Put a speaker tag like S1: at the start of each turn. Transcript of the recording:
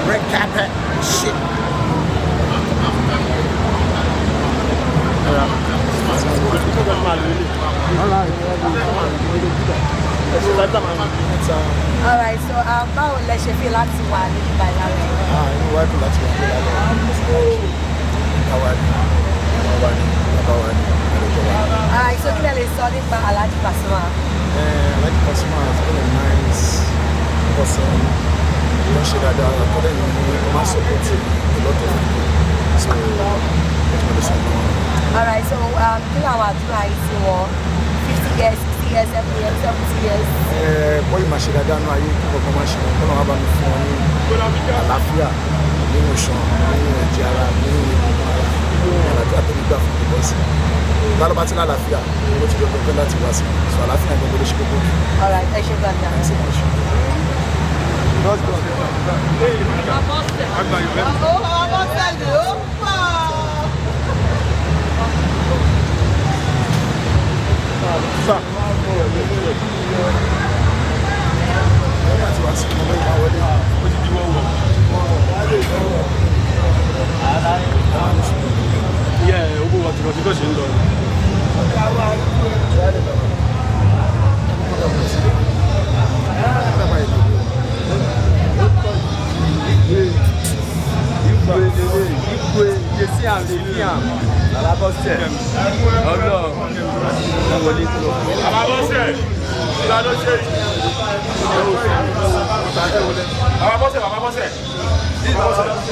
S1: Red carpet, shit.
S2: All right, so báwo lẹ ṣe fi láti wà ní ibà ìlànà?
S1: Ah, inú wa dùn láti wà ní ìlànà àwa ni ọmọ wa ni bàbá wa ni àlejò wa ni.
S2: All right, so kí lẹ lè sọ nípa Alhaji Pasuma?
S1: Alhaji Pasuma has been a nice person. Ó ń ṣe dáadáa, kọ́lẹ̀ ní ó máa ń support a lot of people. So, ó ti mọ̀ lè sọ náà.
S2: All right, so kí làwọn àdúrà yìí sí wọn? 50 years, 60 years, 70 years, 70 years.
S1: Wọ́n yìí máa ṣe dáadáa nínú ayé, kí kankan máa ṣe wọn, kọ́nà wá bá mi fún wọn ní àlàáfíà nínú iṣan, nínú ẹ̀jẹ̀ ara, nínú egungun ara, ní àlàáfíà tó ní gbà fún mi bọ́sì. Lálọ́ bá ti lálàáfíà, ó ti dọ̀dọ̀ pé láti wá sí. So àlàáfíà gbogbo ló ṣe kókó jù.
S2: All right, ẹ ṣe gbàgbà.
S1: Thanks so much.
S2: Ó ọmọ sẹ́lẹ̀ ó pọ̀.
S1: Nígbà tí wàá sí ọmọ ìwà wọlé.
S3: Ó ti di wọ́wọ́. Yeah, owó wa ti lọ sí tó ṣe ń lọ.
S4: Ikwe jesi am dey see am baba Bose ọlọ wọn wọlé tó lọ.
S3: Bàbá Bọ́sẹ̀, ìlà ló ṣe yìí. Bàbá Bọ́sẹ̀, bàbá Bọ́sẹ̀. Bàbá Bọ́sẹ̀.